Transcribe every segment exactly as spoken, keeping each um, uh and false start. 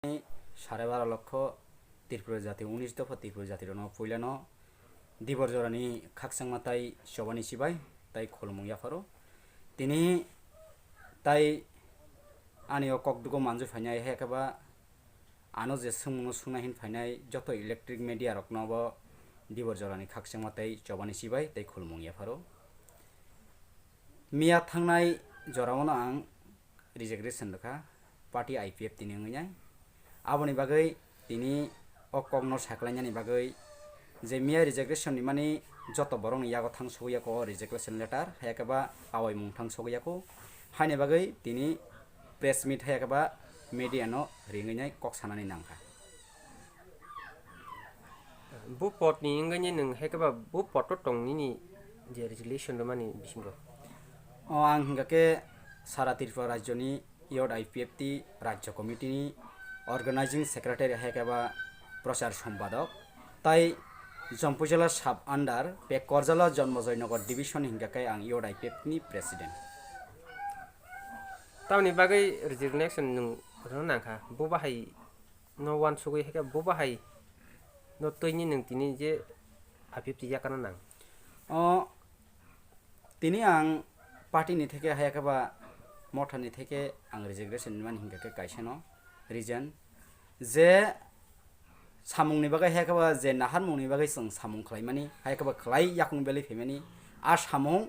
Sare baro lokho Tripura jati, unis dopha Tripura jati rokno puilano dibor jorani khakchangma tai chobani chibai tai khulumung yapharo. Tini tai ani o kok dugo manjui phainai, hai khe ba ano je swngmungno swngna hin phainai joto electric media rokno bo dibor jorani khakchangma tai chobani chibai tai khulumung yapharo. Miya thangnai jorao no ang resignation rwkha party I P F T ni wngwi nai. Aboni bagwi tini o kokno sakhlainani bagwi je miya resignation ni mani joto borokni yago thang sogwi yako o resignation letter, hai khe ba awaimung thang sogwi yako. Haini bagwi tini press meet hai khe ba media no ringwi nai kok sanani nangkha. Bo pod ni wngwi nwng hai khe ba bo pod o tong nini je resolution rwmani bisingo? O ang hingka khe sara Tripura rajyo ni Youth I P F T rajyo committee ni organizing secretary hai khe ba prochar sompadok tai Jampuijala sub under Pekorjala Jonmojoy Nagar division hingka khe ang Youth I P F T ni president. Tamoni bagwi resignation nwng rwna nangkha, bo bahai no uansugwi hai khe bo bahai no twini nwng tini je I P F T yakana nang? O tini ang party ni theke hai khe ba motha ni theke ang resignation mani hingka khe kaisa no reason je samung ni bagwi hai khe ba je naharmung ni bagwi chwng samung khlai mani hai khe ba khlai yakung belai phaimani a samung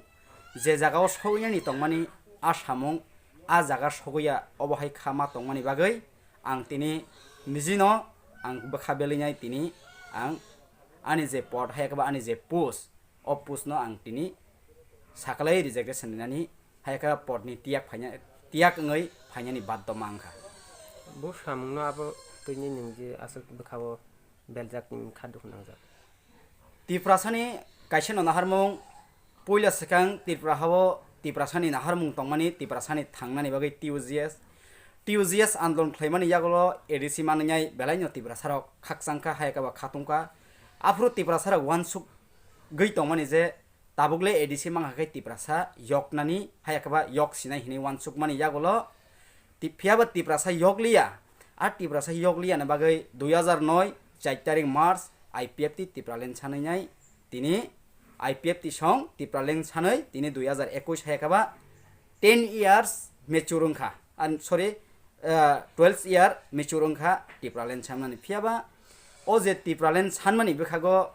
je jaga o sogwi nani tongmani a samung a jaga sogwi ya obo hai kha ma tongmani bagwi ang tini niji no ang bwkha belwi nai tini ang ani je pod hai khe ba ani je post o post no ang tini sakalai resignation rinani hai khe pod ni tiyak phaina tiyak wngwi phainani baddo ma wngkha. Bo samung no abo twini nwng je aswk bwkha o beljak ni kha dukhu nangjak. Tiprasani kaisa no naharmung puila swkang Tripura hao Tiprasani naharmung tongmani Tiprasani thangnani bagwi T U G S T U G S andolon khlaimani yagulo A D C manwi belai no Tiprasa rok khakchangkha hai khe ba khatungkha. Aphuru Tiprasa rok uansuk gwi tongmani je tabukle A D C mangkha khe Tiprasa yoknani hai khe ba yok sinai hinwi uansukmani yagulo Ti-, phiya ba Tiprasa yokliya. A Tiprasa yokliya ni bagwi dui hazar noi char tarik March I P F T Tipraland sanwi nai tini I P F T song Tipraland sanwi tini dui hazar ekush hai khe ba ten years mature wngkha. An, sorry, eh, twelve year mature wngkha Tipraland sanmani. Phiya ba o je Tipraland sanmani bwkhago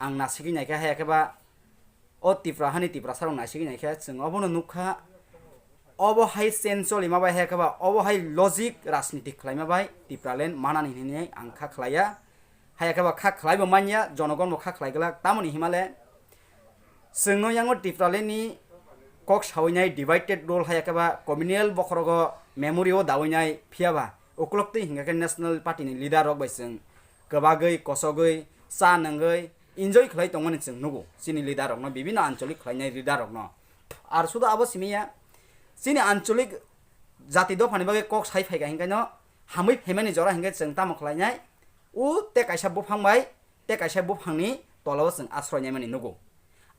ang nasigwi naikha hai khe ba o Tipra hani Tiprasa rok naisingwi naikhe chwng obono nukha, obo hai sense cholima bai hai khe ba obo hai logic rajniti khlaima bai Tipraland manani hinwi ang kha khlaiya. Hai khe ba kha khlaibo manya, jonogon bo kha khlai glak, tamoni himale chwngno yango Tipraland ni kok sawi nai divided rule hai khe ba communal bokhorogo memory o dawi nai phiya ba uklok twi hingkha khe national party ni leader rok bai chwng kwbagwi kosogwi cha nangwi enjoy khlai tongmani chwng nugo chini leader rokno, bibinno ancholik khlainai leader rokno. Ar sudu abo simi ya, chini ancholik jati dophani bagwi kok sai phaikha hinkheno hamwi phaimani jora hinkhe chwng tamo khlainai, o tei kaisa buphang bai tei kaisa buphangni tolao chwng asroi naimani nugo.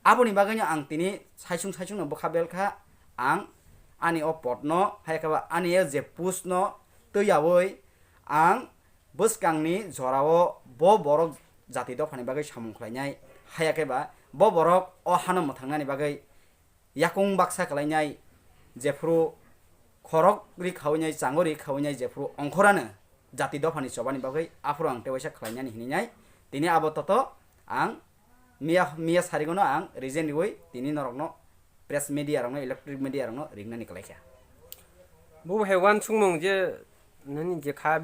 Aboni bagwino ang tini saichung saichungno bwkha belkha, ang ani o podno hai khe ba ani o je postno twiyaui ang bwskangni jorao bo borok jati dophani bagwi samung khlainai, haya khe ba bo borok o hano mwthangnani bagwi yakung baksa khlainai, jephuru khorok ri khaui nai, chango ri khaui nai, jephuru ongkhorano jati dophani chobani bagwi aphuru ang tei waisa khlainani hinwi nai. Tini abo toto ang miya, miya sarigono ang resign riui tini norokno press media rokno, electronic media rokno ringnani kwlaikha. Bo hai uansukmung je nini je kha